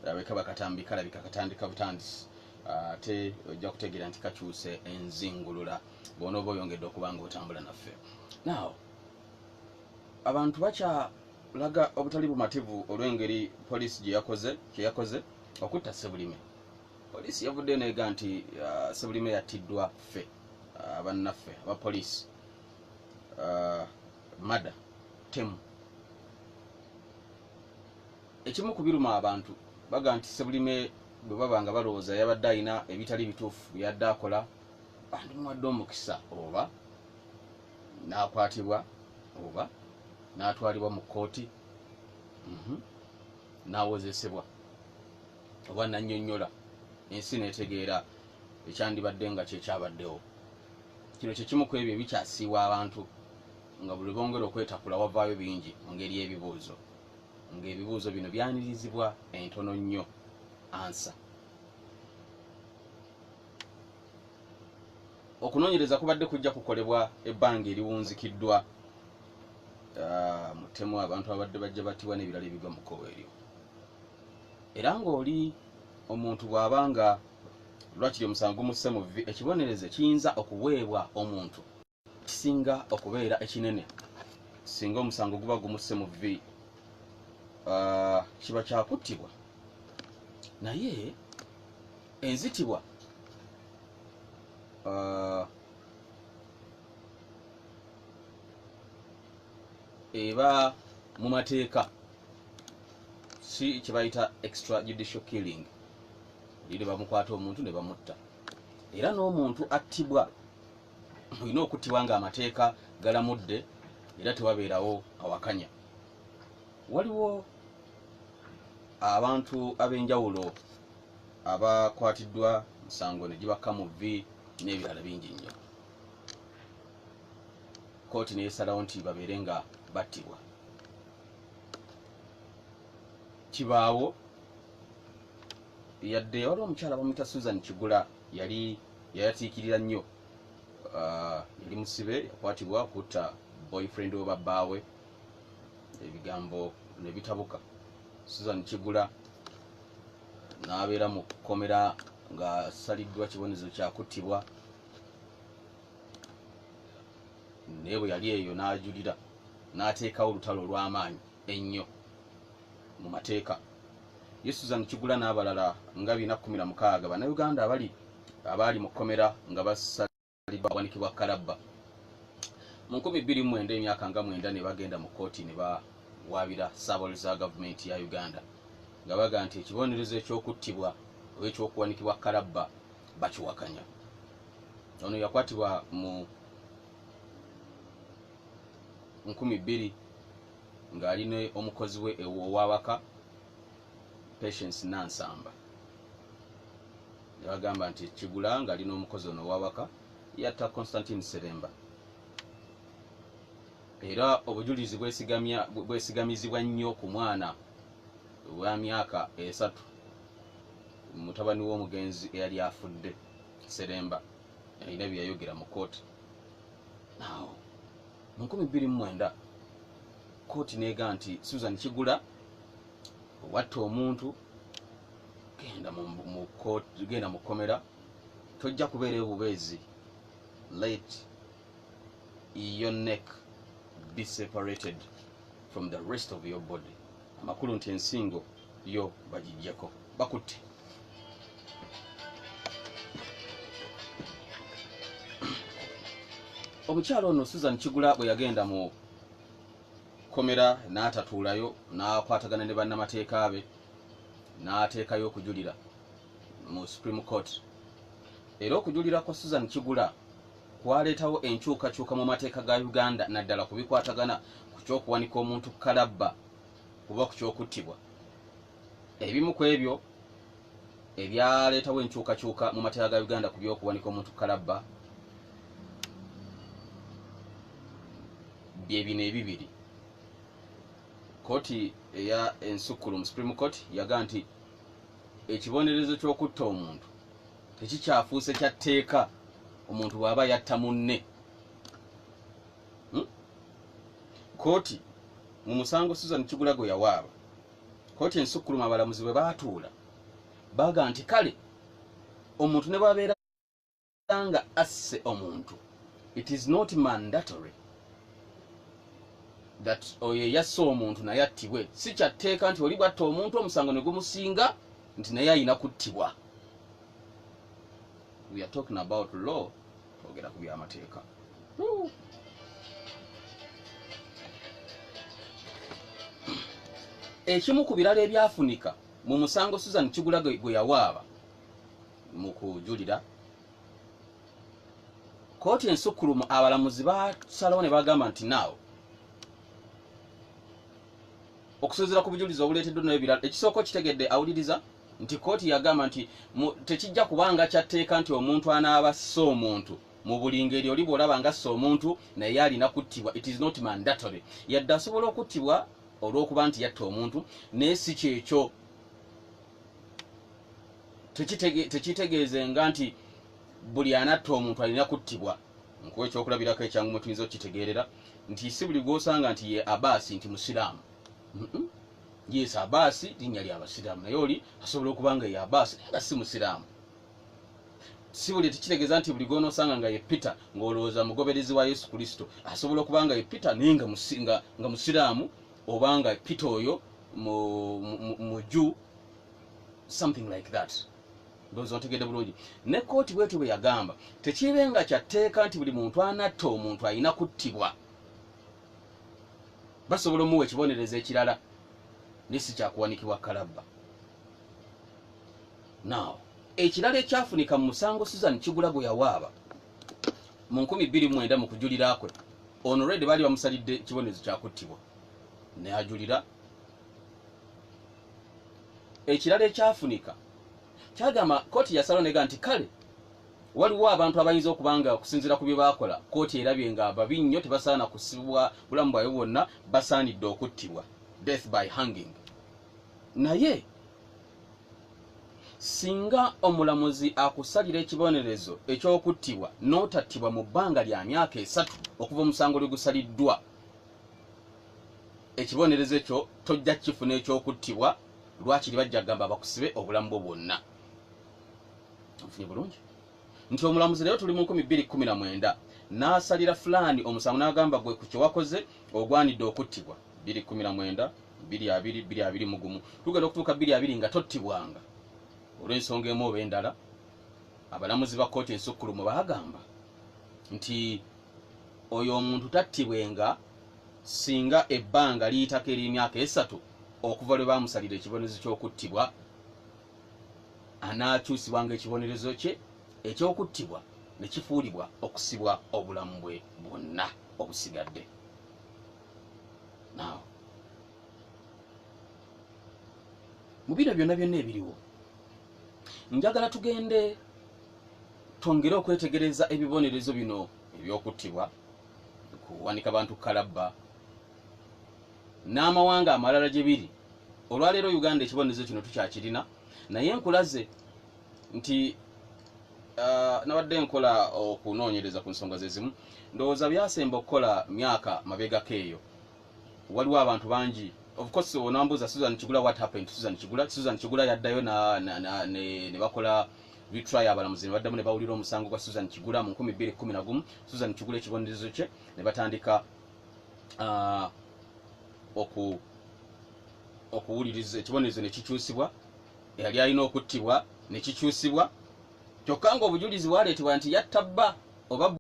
Bwe kaba katambi kalabika katandika butandisi, ate ojja kutegeera nti kakyuse enzingulula bw'onooba oyongedde okuba nga otambula naffe. Now, abantu bakyalaga obutali bumativu olw'engeri poliisi gye yakoze kye yakoze okutta Sebulime. Poliisi yavuddeyo neega nti Sebulime yattiddwa ffe bannaffe aba poliisi, mada temu. Ekimu ku biruma abantu, baga nti Sebulime bwe baba nga balowooza yabadde alina ebitali bituufu byadde akola, bandimuwadde omukisa oba n'akwatibwa oba n'atwalibwa mu kkooti, n'awozesebwa oba nannyonnyola ensi n'etegeera ekyandibadde nga kyekyabaddewo. Kino kyekimu ku ebyo ebikyasiibwa abantu, nga buli bongera okwetakula wavaayo bingi mu ngeri y'ebibuuzo, ng'ebibuuzo bino byanirizibwa entono nnyo answer. Okunoonyereza kubadde kujja kukolebwa ebbanga eriwunzikiddwa mutemu abantu abadde bajja battibwa n'ebirala ebigwa mu kkobo eryo. Era ng'oli omuntu bw'aba nga lwakiri omusango gumusse mu vvi, ekibonerezo kiyinza okuweebwa omuntu kisinga okubeera ekinene singa omusango guba gumusse mu vvi, kiba kyakuttibwa. Naye enzitibwa eba mu mateeka, si kyebayita extrajudicial killing, liri bamukwata omuntu ne bamutta. Era n'omuntu attibwa olina okuttibwa ng'amateeka galamudde, era tewabeerawo awakanya. Waliwo abantu ab'enjawulo abakwatiddwa musango ne gibakka mu vvi n'ebirala bingi nnyo, kooti neyesalawo nti babeere nga battibwa. Kibaawo yadde waliwo omukyala bamuyita Susan Kigula, yali yayatiikirira nnyo, yali musibe, yakwatibwa okutta boyfriend we babbaawe, ebigambo ne bitabuka. Susan Kigula n'abeera mu kkomera ng'asaliddwa kibonerezo kyakuttibwa, naye bwe yali eyo n'ajulira n'ateekawo olutalo olw'amaanyi ennyo mu mateeka. Ye Susan Kigula n'abalala nga 416 Bannayuganda abali abaali mu kkomera nga basaliddwa bawanikibwa kalabba mu 2009, emyaka nga 9, ne bagenda mu kkooti ne bawaabira ssaabawolereza wa gavumenti ya Uganda nga baga nti ekibonerezo ekyokuttibwa oba ekyokuwanikibwa kalabba bakiwakanya. Ono yakwatibwa mu 2000 ng'ali ne omukozi we ow'awaka, Patience Nansamba, ne bagamba nti Kigula ng'ali n'omukozi ono ow'awaka yatta Constantine Seremba. Era obujulizi bwesigamizibwa nnyo ku mwana wa myaka 3, mutabani w'omugenzi eyali afudde Seremba, alina bye yayogera mu kooti. Awo mu 2009 kooti neega nti Susan Kigula, owatta omuntu, genda mu kooti, genda mu kkomera, tojja kubeerayo bubeezi. Let your neck be separated from the rest of your body, amakulu nti ensingo yo bagijjeko bakutte. Omukyalo ono Susan Kigula bwe yagenda mu kkomera n'atatuulayo, n'akwatagana ne bannamateeka be n'ateekayo okujulira mu Supreme Court. Era okujulira kwa Susan Kigula kwaleetawo enkyukakyuka mu mateeka ga Uganda, naddala ku bikwatagana ku kyokuwanika omuntu kalabba kuba ku kyokuttibwa. Ebimu ku ebyo ebyaleetawo enkyukakyuka mu mateeka ga Uganda ku byokuwanika omuntu kalabba bye bino ebibiri. Kooti eya ensukkulu mu Supreme Court yaga nti ekibonerezo ky'okutta omuntu tekikyafuuse kya tteeka omuntu bw'aba yatta munne. Kooti mu musango Susan Kigula gwe yawaaba, Kooti ensukkuluma abalamuzi bwe baatuula baga nti kale omuntu ne bwabeera nga asse omuntu, it is not mandatory that oyo eyasse omuntu naye attibwe. Si kyatteeka nti oli bwatta omuntu omusango ne gumusinga nti naye ayina kuttibwa. We are talking about law, twogera ku byamateeka. Ekimu ku birala ebyafunika mu musango Susan Kigula gwe yawaaba mu kujulira, kooti ensukkulumu abalamuzi basalawo ne bagamba nti naawe okusinziira ku bujulizi obuleeteddwa n'ebirala, ekisooka okitegedde awuliriza nti kooti yagamba nti tekijja kubanga kyatteeka nti omuntu anaaba asse omuntu mu buli ngeri, oli bw'olaba nga asse omuntu naye alina kuttibwa. It is not mandatory. Yadde asobola okuttibwa olw'okuba nti yatta omuntu, naye si kyekyo, tekitegeezenga nti buli anatta omuntu alina kuttibwa. Nkuwa ekyokulabirako ekyangu mwe tuyinza okukitegeerera nti si buli gw'osanga nti ye Abaasi nti musiraamu. Yes, Abaasi linnya lya basiraamu, naye oli asobola okuba nga ye Abaasi naye nga si musiraamu. Si buli, tekitegeeza nti buli gw'onoosanga nga ye Peter ng'olowooza mugoberezi wa Yesu Kristo. Asobola okuba nga ye Peter naye nga musiraamu, oba nga Peter oyo mu Jew, something like that. Ndowooza ontegedde bulungi. Ne kooti bwetyo bwe yagamba, tekibe nga kyatteeka nti buli muntu anatta omuntu alina kuttibwa. Basobola omuwa ekibonerezo ekirala, naye si kyakuwanikibwa kalabba. Now, ekirala ekyafunika mu musango Susan Kigula gwe yawaaba mu 2009 mu kujulira kwe, ono already baali bamusalidde ekibonerezo kyakuttibwa, naye ajulira. Ekirala ekyafunika, kyagamba kooti yasalawo nega nti kale waliwo abantu abayinza okuba nga okusinziira ku bye baakola kooti erabye nga babi nnyo, tebasaana kusibwa bulamu bwabwe bwonna, basaanidde okuttibwa, death by hanging. Naye singa omulamuzi akusalira ekibonerezo ekyokuttibwa n'otattibwa mu bbanga lya myaka 3 okuva omusango lwe gusaliddwa, ekibonerezo ekyo tojja kukifuna ekyokuttibwa. Lwakiri bajja kugamba bakusibe obulamu bwo bwonna. Ofunye bulungi nti omulamuzi leero tuli mu 2019 n'asalira fulaani omusango n'agamba gwe ku kyewakoze ogwanidde okuttibwa, 2019, 2020, 2021, tugenda okutuuka 2020 nga tottibwanga olw'ensonga emu oba endala, abalamuzi ba kkooti ensukkulumu baagamba nti oyo omuntu tattibwenga singa ebbanga liyitako ery'emyaka 3 okuva lwe baamusalira ekibonerezo ky'okuttibwa, anaakyusibwanga ekibonerezo kye ekyokuttibwa ne kifuulibwa okusibwa obulamu bwe bwonna obusigadde. Now, mu bino byonna byonna ebiriwo, njagala tugende twongere okwetegereza ebibonerezo bino ebyokuttibwa, kuwanika bantu kalabba, n'amawanga amalala gye biri. Olwaleero Uganda ekibonerezo kino tukyakirina, naye nkulaze nti nabadde nkola okunoonyereza ku nsonga ze zimu. Ndowooza byasemba okukola myaka mabegako eyo. Waliwo abantu bangi, of course onambuuza Susan Kigula, what happened to Susan Kigula? Susan Kigula yaddayo ne bakola retry, abalamuzi ne baddamu ne bawulira omusango gwa Susan Kigula mu 2011. Susan Kigula ekibonerezo kye ne batandika okuwuliriza, ekibonerezo ne kikyusibwa, eyali alina okuttibwa ne kikyusibwa, kyokka ng'obujulizi bwaleetebwa nti yatta bba oba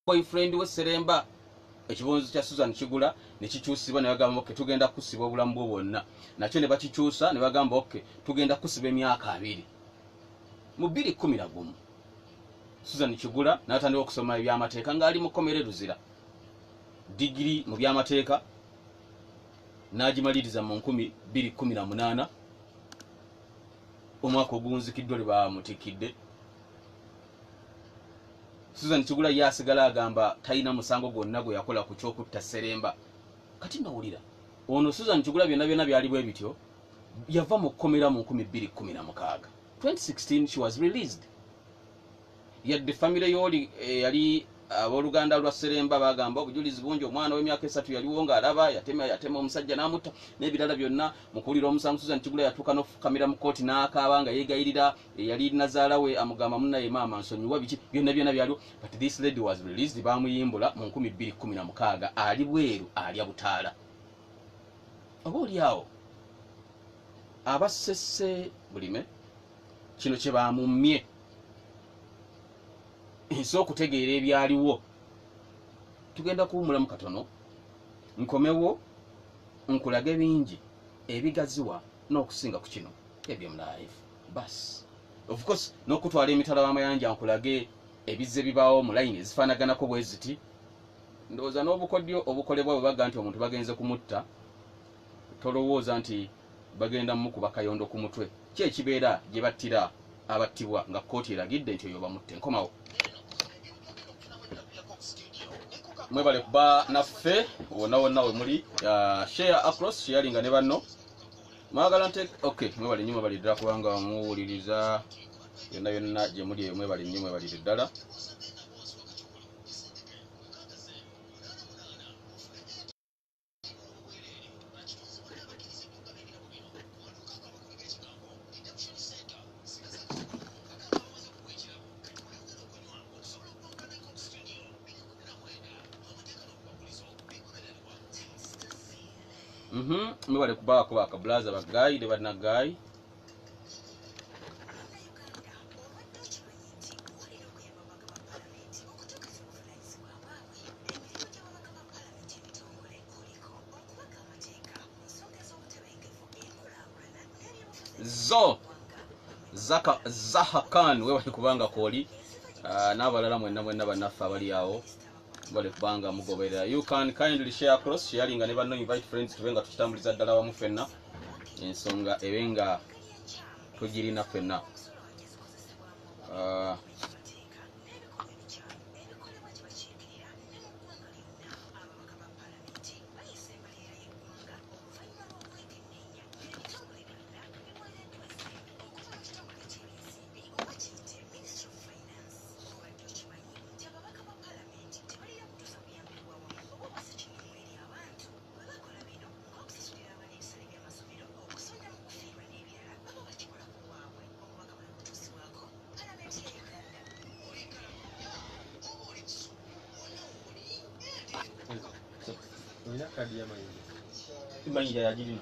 boyfriend we Seremba. Ekibonerezo kya Susan Kigula ne kikyusibwa ne bagamba, "Okay, tugenda kusiba obulamu bwo bwonna." Nakyo ne bakikyusa ne bagamba, "Okay, tugenda kusiba emyaka 20." Mu 2011 Susan Kigula n'atandika okusoma ebyamateeka ng'ali mu kkomera e Luzira, digiri mu byamateeka n'agimaliriza mu 2018, omwaka oguwunzikiddwa lwe bamutikidde. Susan Kigula ye asigala agamba talina musango gwonna gwe yakola ku kyokutta Seremba. Kati nawulira ono Susan Kigula byonna byonna byali bwe bityo, yava mu kkomera mu 2016, 2016 she was released. Yadde famire y'oli yali Abooluganda lwa Seremba bagamba obujulizi bungi, omwana w'emyaka 3 yaliwo ng'alaba yatema omusajja n'amutta n'ebirala byonna. Mu kuwulira omusango, Susan Kigula yatuuka n'okufukamira mu kkooti n'akaaba nga yeegayirira eyali nazaala we, amugamba, "Munnaye maama, nsonyiwa," biki byonna byonna byaliwo. But this lady was released, bamuyimbula mu 2016, ali bweru alya butaala. Oba oli awo abassesse bulime kino kye bamummye ensi okutegeera ebyaliwo. Tugenda kuwumulamu katono, nkomewo nkulage bingi ebigaziwa n'okusinga ku kino ABM Live. Bas of course n'okutwala emitala w'amayanja, nkulage ebizze bibaawo mu layini ezifaanaganako bwe ziti. Ndowooza n'obukodyo obukolebwa bwe baga nti omuntu bagenze kumutta, tolowooza nti bagenda mukuba kayondo ku mutwe. Ki ekibeera gye battira abattibwa nga kkooti eragidde nti oyo bamutte? Nkomawo. Mwebale kuba naffe wonna wonna we muli. Share across, sharinga ne banno. Mwagala nte okay, mwebale nnyo, mwebale ddala kubanga muwuliriza yonna yonna gye muli eyo. Mwebale nnyo, mwebalire ddala. Mwebale kubaako bakabulaza bagayi ne bannagayi. Zo Zaka Zaha Khan, webale kubanga kwoli, n'abalala mwenna mwenna bannaffe abali awo, bale kubanga mugoberera. You can kindly share across, sharinga ne banno, invite friends, tube nga tukitambuliza ddala wamu ffenna, ensonga ebe nga tugirina ffenna. Olina kadi y'amayinja? Mayinja yagirina.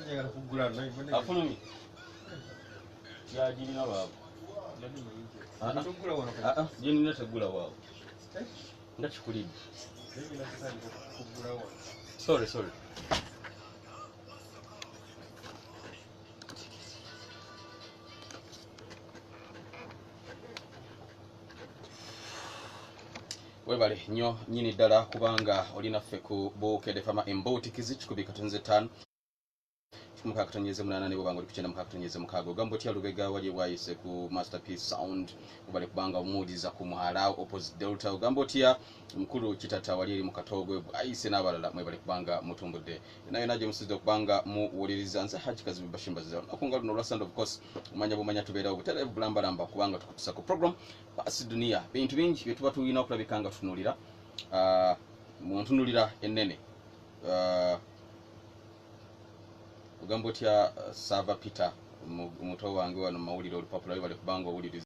Njagala kugula naye. Afulumi yagirina baabo. Mbadde mayinja. Ah, ah. Togula wano kati. Ah, ah, ginina tegula waawo nga kikulidde. Naye ngenda kutandika kugula wano. Sorry, sorry. Webale nnyo nnyini ddala kubanga oli naffe ku Bukedde Fama Embuutikizi 105 106.8, ne bwobanga oli ku 96.6. Ogamba otya Lubega wali bwayise ku Masterpiece Sound? Obale kubanga omuwuliza ku mwala opposite Delta. Ogamba otya mukulu Kitata wali eri mu Katogwe bwayise n'abalala? Mwebale kubanga mutumbudde yonna yonna gye musinzidde okubanga muwuliriza. Nze Haji Kazibu Bashimbaziza. Olunaku nga luno olwa Sunday, of course omanya bumanya tubeerawo butereevu bulambalamba kubanga tukutusa ku program Pasi Dunia. Bintu bingi bye tuba tulina okulabika nga tutunuulira, mu ntunulira ennene. Ogamba otya Sava Peter, muto wange wano mu mawulire olupapula? Webale kubanga owuliriza.